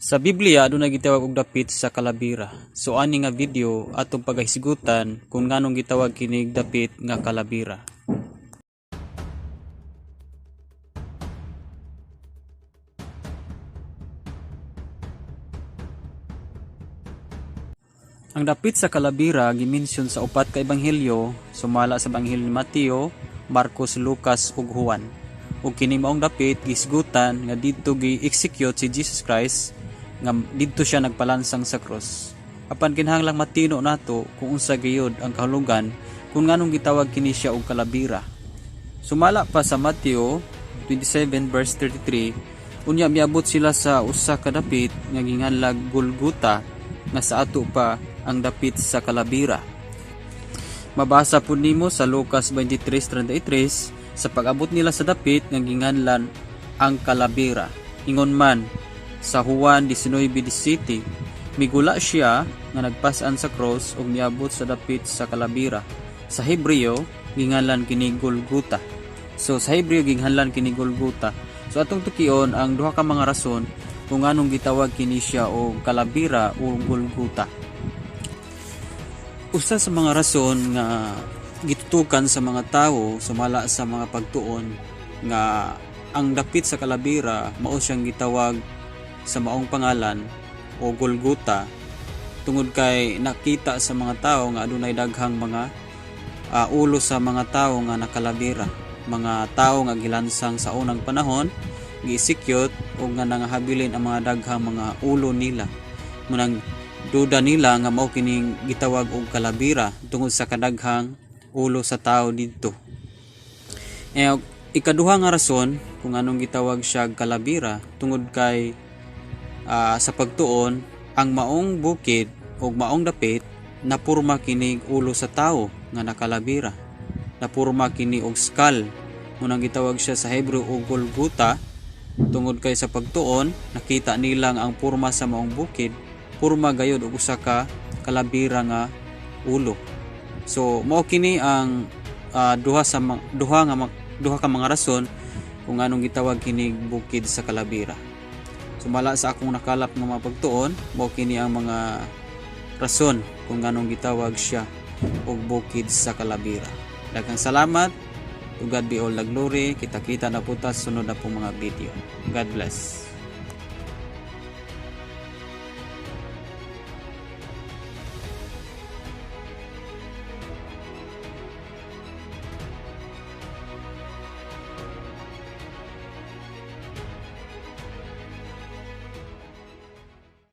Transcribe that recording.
Sa Biblia adunay gitawag og dapit sa Kalabira. So ani nga video atong pagahisgutan kung nganong gitawag kinig dapit nga Kalabira. Ang dapit sa Kalabira gimensyon sa upat ka ebanghelyo sumala sa Ebanghelyo ni Mateo, Marcos, Lucas ug Juan. Ug kini maong dapit gihisgutan nga didto gi-execute si Jesus Christ, nga didto siya nagpalansang sa krus. Apan kinahanglang matino nato kung unsa gayud ang kahulugan kung nganong gitawag kini siya og Kalabira. Sumala pa sa Mateo 27 verse 33, unya miabot sila sa usa ka dapit nga ginganlag Golgota, nga sa ato pa ang dapit sa Kalabira. Mabasa pud nimo sa Lucas 23:33, sa pag-abot nila sa dapit nga ginganlan ang Kalabira. Ingon man sa Juan 19:17, migula siya nga nagpas-an sa cross ug miabot sa dapit sa Kalabira. Sa Hebreo ginganlan kini Golgota. So sa Hebreo ginganlan kini Golgota. So atong tukion ang duha ka mga rason kung anong gitawag kini siya og Kalabira o Golgota. Usa sa mga rason nga gitutukan sa mga tawo sumala sa mga pagtuon nga ang dapit sa Kalabira mao siyang gitawag sa maong pangalan o Golgota tungod kay nakita sa mga tao nga adunay daghang mga ulo sa mga tao nga nakalabira, mga tao nga gilansang sa unang panahon, gi-execute, ug nga nangahabilin ang mga daghang mga ulo nila. Munang duda nila nga mao kining gitawag og Kalabira tungod sa kadaghang ulo sa tao didto. Eh, ikaduha nga rason kung anong gitawag siya Kalabira tungod kay sa pagtuon ang maong bukid ug maong dapit napurma kini ulo sa tawo nga nakalabira. Napurma kini og skull. Munang gitawag siya sa Hebreo og Golgota tungod kay sa pagtuon nakita nila nga ang purma sa maong bukid purma gayud og usa ka kalabira nga ulo. So mao kini ang duha sa duha nga duha ka mga rason kung anong gitawag kini bukid sa Kalabira. Sumala sa akong nakalap nga mga pagtuon, mao kini ang mga rason kung nganong gitawag siya og bukid sa Kalabira. Daghang salamat. To God be all the glory. Kita-kita na po ta sunod na pong mga video. God bless.